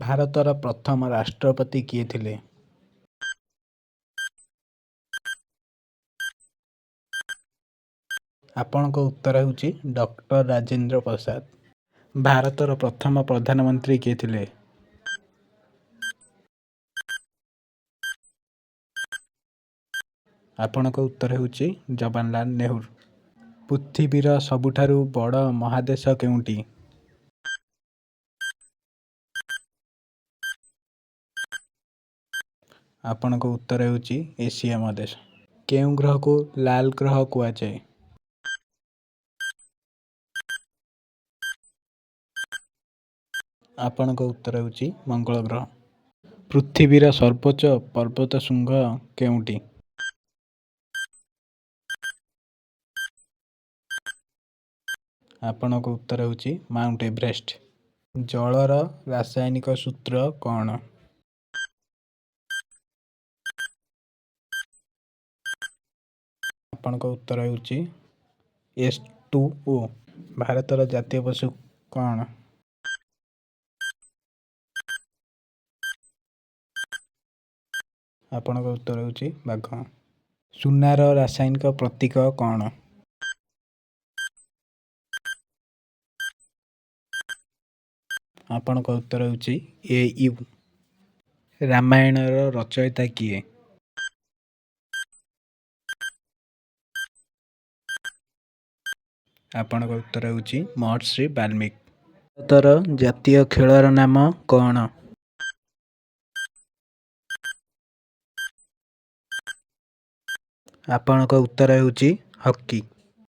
ଭାରତର ପ୍ରଥମ ରାଷ୍ଟ୍ରପତି କିଏ ଥିଲେ? ଆପଣଙ୍କ ଉତ୍ତର ହେଉଛି ଡକ୍ଟର ରାଜେନ୍ଦ୍ର ପ୍ରସାଦ। ଭାରତର ପ୍ରଥମ ପ୍ରଧାନମନ୍ତ୍ରୀ କିଏ ଥିଲେ? ଆପଣଙ୍କ ଉତ୍ତର ହେଉଛି ଜବାହରଲାଲ ନେହେରୁ। ପୃଥିବୀର ସବୁଠାରୁ ବଡ଼ ମହାଦେଶ କେଉଁଟି? ଆପଣଙ୍କ ଉତ୍ତର ହେଉଛି ଏସିଆ ମହାଦେଶ। କେଉଁ ଗ୍ରହକୁ ଲାଲ ଗ୍ରହ କୁହାଯାଏ? ଆପଣଙ୍କ ଉତ୍ତର ହେଉଛି ମଙ୍ଗଳ ଗ୍ରହ। ପୃଥିବୀର ସର୍ବୋଚ୍ଚ ପର୍ବତ ଶୃଙ୍ଗ କେଉଁଟି? ଆପଣଙ୍କ ଉତ୍ତର ହେଉଛି ମାଉଣ୍ଟ ଏଭରେଷ୍ଟ। ଜଳର ରାସାୟନିକ ସୂତ୍ର କ'ଣ? ଆପଣଙ୍କ ଉତ୍ତର ହେଉଛି H2O। ଭାରତର ଜାତୀୟ ପଶୁ କ'ଣ? ଆପଣଙ୍କ ଉତ୍ତର ହେଉଛି ବାଘ। ସୁନାର ରାସାୟନିକ ପ୍ରତୀକ କ'ଣ? ଆପଣଙ୍କ ଉତ୍ତର ହେଉଛି ଏ you. ରାମାୟଣର ରଚୟିତା କିଏ? ଆପଣଙ୍କ ଉତ୍ତର ହେଉଛି ମହର୍ଷି ବାଲ୍ମୀକି। ଭାରତର ଜାତୀୟ ଖେଳର ନାମ କ'ଣ? ଆପଣଙ୍କ ଉତ୍ତର ହେଉଛି ହକି।